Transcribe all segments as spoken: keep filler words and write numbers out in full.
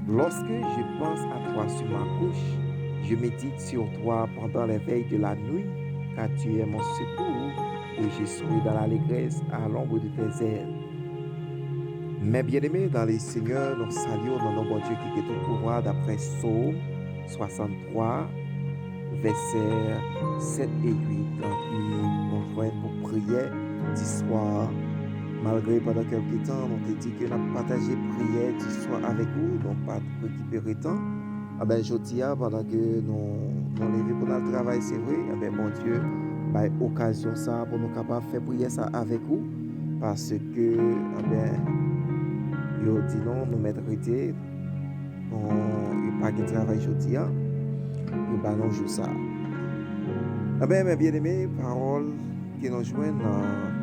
Lorsque je pense à toi sur ma couche, je médite sur toi pendant les veilles de la nuit, car tu es mon secours, et je suis dans l'allégresse à l'ombre de tes ailes. Mes bien-aimés dans le Seigneur, nou salye w nan non Bondye ki gen tout pouvwa, daprè Sòm swasanntwa, vèsè sèt e uit, ki nou jwenn pou priyè di swa. Malgre pandan kèlke tan nou te di ke n ap pataje priyè di swa avèk ou, nou pa t rekipere tan. Anben, jodi a, pandan ke nou, nou leve pou n al travay, se vre, anben, Bondye bay okazyon sa a pou nou kapab fè priyè sa a avèk ou, paske, anben, yo di nou, nou mèt rete, nou, yo pa gen travay jodi a, yo ba nou jou sa a. Anben, mes bien-aimés, pawòl ke nou jwenn nan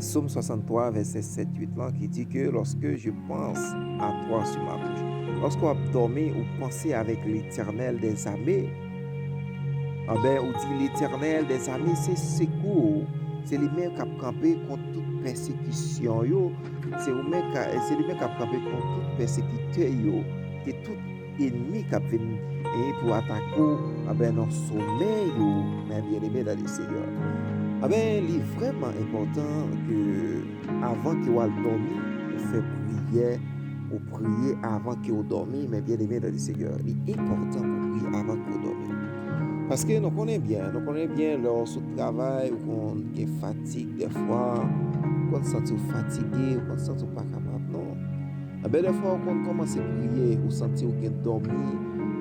Sòm swasanntwa, vèsè sèt uit lan, ki di ke, lorsque je pense à toi sur ma couche, lòske w ap dòmi, ou panse avèk Letènèl dèzame, anben, ou di, Letènèl dèzame se sekou ou, se li menm k ap kanpe kont tout pèsekisyon yo, se ou menm ka, se li menm k ap kanpe kont tout pèsekitè yo, ke tout enmi k ap vin, e, pou atake w, anben, nan somèy ou, mes bien-aimés dans le Seigneur. Anben, li vrèman enpòtan ke avan ke w al dòmi, ou fè priyè, ou priye avan ke w dòmi, mes bien-aimés dans le Seigneur. Li enpòtan pou w priye avan ke w dòmi. Paske nou konnen byen, nou konnen byen, lè w sot travay, ou konn gen fatig dèfwa, ou konn santi w fatige, ou konn santi w pa kapab, non. Anben, dèfwa ou konn kòmanse priye, ou santi ou gen dòmi,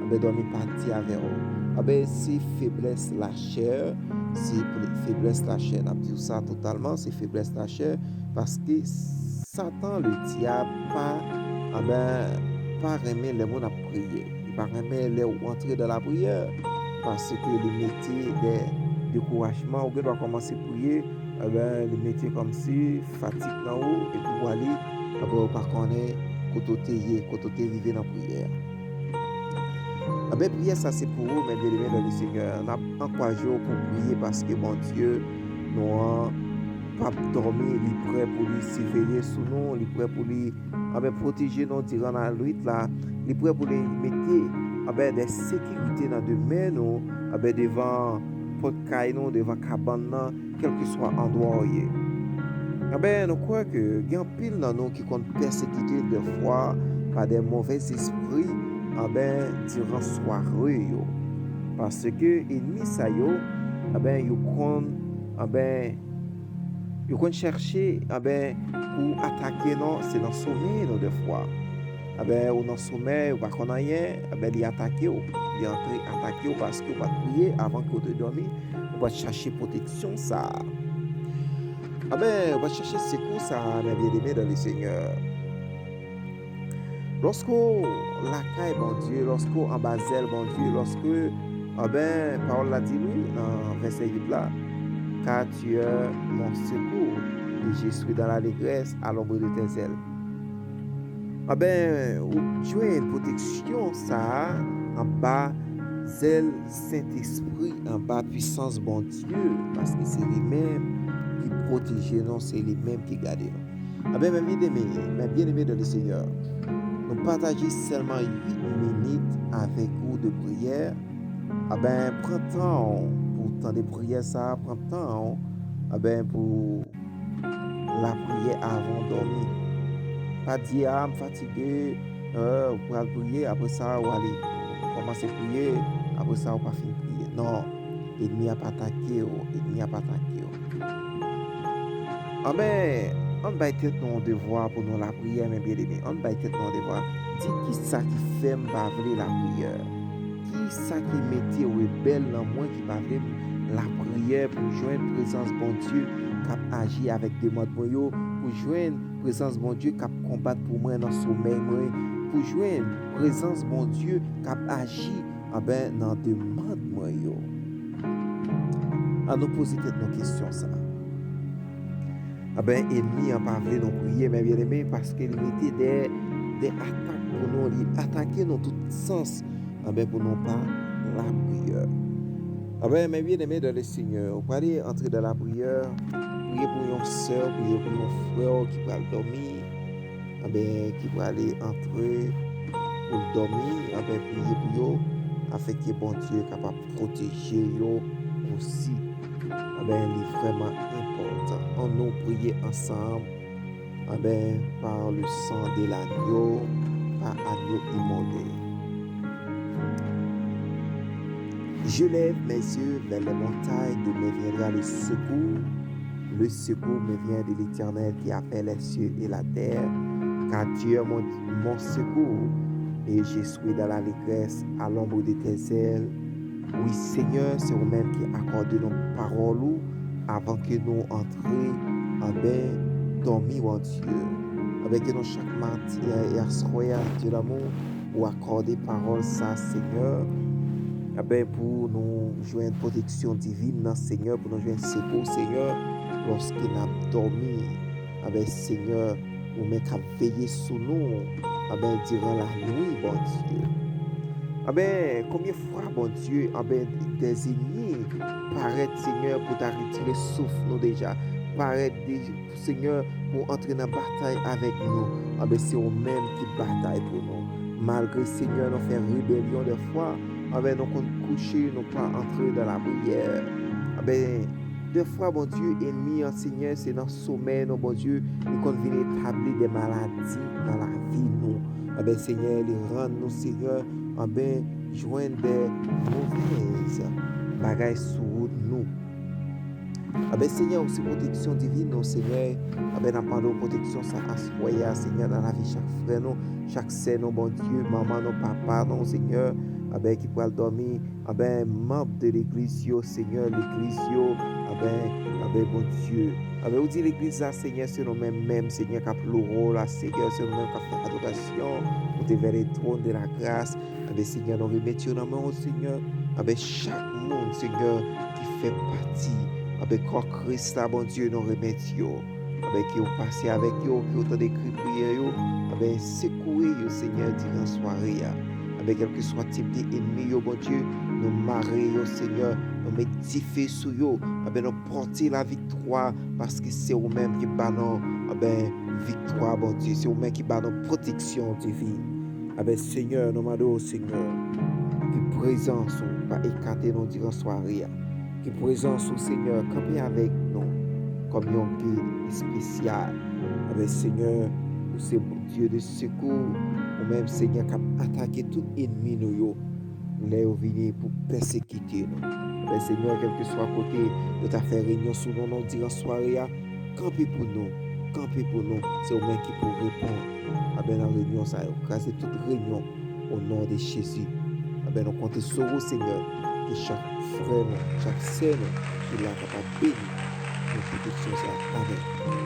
anben, dòmi pati avè w. Anben, se feblès lachè, se ple-, feblès lachè. N ap di w sa totalman, se feblès lachè, paske Satan, le dyab, pa, anben, pa renmen lè moun ap priye. Li pa renmen lè ou antre dan lapriyè, paske li mete de dekourajman, ou gen dwa kòmanse priye, anben, li mete kòmsi fatig nan ou, epi w ale, apre ou pa konnen kote w te ye, kote w te rive nan priyè a. Anben, priyè sa se pou ou, mes bien-aimés dans le Seigneur. N ap ankouraje w pou w priye, paske Bondye nou an p ap dòmi, li prè pou li siveye sou nou, li prè pou li, anben, pwoteje nou diran lannwit la, li prè pou li mete, anben, de sekirite nan demen nou, anben, devan pòt kay nou, devan kabann nan, kèlkeswa andwa w ye. Anben, nou kwè ke gen anpil nan nou ki konn pèsekite dèfwa pa de movèzespri, anben, diran sware yo. Paske enmi sa yo, anben, yo konn, anben, yo konn chèche, anben, pou atake nou, se nan somèy nou dèfwa. Anben, ou nan somèy, ou pa konn anyen, anben, li atake w. Li antre atake w paske ou pa t priye avan ke w te dòmi, ou pa t chache pwoteksyon sa a. Anben, ou pa t chache sekou sa a, mes bien-aimés dans le Seigneur. Lòske w lakay Bondye, lòske w anba zèl Bondye, lòske, anben, pawòl la di nou nan vèsè uit la, car tu es mon secours, et je suis dans l'allégresse à l'ombre de tes ailes. Anben, ou jwenn pwoteksyon sa a anba zèl Sentespri, anba pwisans Bondye, paske se li menm ki pwoteje nou, se li menm ki gade nou. Anben, mes bien-aimés, mes bien-aimés dans le Seigneur, nou pataje sèlman uit minit avèk ou de priyè. Anben, pran tan w pou w tande priyè sa a, pran tan w, anben, pou lapriyè avan w dòmi. Pa di, "A, m fatige," ou pral priye, apre sa, ou ale kòmanse priye, apre sa, ou pa fin priye. Non, enmi ap atake w, enmi ap atake w. Anben, ann bay tèt nou yon devwa pou nou lapriyè, mes bien-aimés. Ann bay tèt nou yon devwa. Di, "Kisa ki fè m pa vle lapriyè? Kisa ki mete rebèl nan mwen ki pa vle m lapriyè pou jwenn prezans Bondye k ap aji avèk demann mwen yo, pou jwenn prezans Bondye k ap konbat pou mwen nan somèy mwen, pou jwenn prezans Bondye k ap aji, anben, nan demann mwen yo?" Ann nou poze tèt nou kesyon sa a. Anben, enmi an pa vle nou priye, mes bien-aimés, paske li mete de, de atak pou nou, li atake nou tout sans, anben, pou nou pa lapriyè. Anben, mes bien-aimés dans le Seigneur, ou prale antre dan lapriyè, priye pou yon sè, priye pou yon frè ki pral dòmi, anben, ki prale antre pou l dòmi, anben, priye pou yo, afenke Bondye kapab pwoteje yo osi. Anben, li vrèman enpòtan. Ann nou priye ansanm, anben, par le sang de l'agneau, par agneau immolé. Je lève mes yeux vers les montagnes, d'où me viendra le secours. Le secours me vient de l'Éternel qui a fait les cieux et la terre, car tu es mon, mon secours, et je suis dans l'allégresse à l'ombre de tes ailes. Wi, Senyè, se ou menm ki akòde nou pawòl ou avan ke nou antre anben dòmi, Bondye. Anben, ke nou chak maten e aswè a, Dye lanmou, ou akòde pawòl sa, Senyè. Anben, pou nou jwenn pwoteksyon divin nan, Senyè, pou nou jwenn sekou, Senyè, lòske n ap dòmi. Anben, Senyè, ou menm k ap veye sou nou, anben, diran lanwit, Bondye. Anben, konbyen fwa, Bondye, anben, dèzenmi parèt, Senyè, pou ta retire souf nou deja. Parèt, de, Senyè, pou antre nan batay avèk nou. Anben, se ou menm ki batay pou nou. Malgre, Senyè, nou fè rebelyon dèfwa, anben, nou konn kouche, nou pa antre nan lapriyè. Anben, dèfwa, Bondye, ènmi an, Senyè, se nan somèy nou, Bondye, li konn vin etabli de maladi nan lavi nou. Anben, Senyè, li rann nou, Senyè, anben, jwenn de movèz bagay sou wout nou. Anben, Senyè, ou se pwoteksyon divin nou, Senyè. Anben, n ap mande w pwoteksyon sa aswè a, Senyè, nan lavi chak frè nou, chak sè nou, Bondye, manman nou, papa nou, Senyè. Anben, ki pral dòmi, anben, manm de legliz yo, Senyè, legliz yo, anben, anben, Bondye. Anben, ou di legliz la, Senyè, se nou menm menm, Senyè, k ap lore w la, Senyè, se nou menm k ap fè adorasyon, monte vè le twòn de la gras. Anben, Senyè, nou remèt yo nan men w, Senyè. Anben, chak moun, Senyè, ki fè pati, anben, kò Kris la, Bondye, nou remèt yo. Anben, ke w pase avèk yo, ke w tande kri priyè yo. Anben, sekouye yo, Senyè, diran sware a. Anben, kèlkeswa tip de ènmi yo, Bondye, nou mare yo, Senyè. Nou met dife sou yo. Anben, nou pòte laviktwa, paske se ou menm ki ba nou, anben, viktwa, Bondye. Se ou menm ki ba nou pwoteksyon divin. Anben, Senyè, nou mande w, Senyè, ke prezans ou pa ekate nou diran sware a. Ke prezans ou, Senyè, kanpe avèk nou kòm yon gid espesyal. Anben, Senyè, ou se Dye de sekou, ou menm, Senyè, k ap atake tout ènmi nou yo lè yo vini pou pèsekite nou. Anben, Senyè, kèlkeswa kote yo ta fè renyon sou non nou diran sware a, kanpe pou nou, kanpe pou nou. Se ou menm ki pou reponn, anben, nan renyon sa yo. Kraze tout renyon, o non de Jezi. Anben, nou konte sou ou, Senyè, ke chak frè nou, chak sè nou ki la kapab beni nan pwoteksyon sa. Amèn.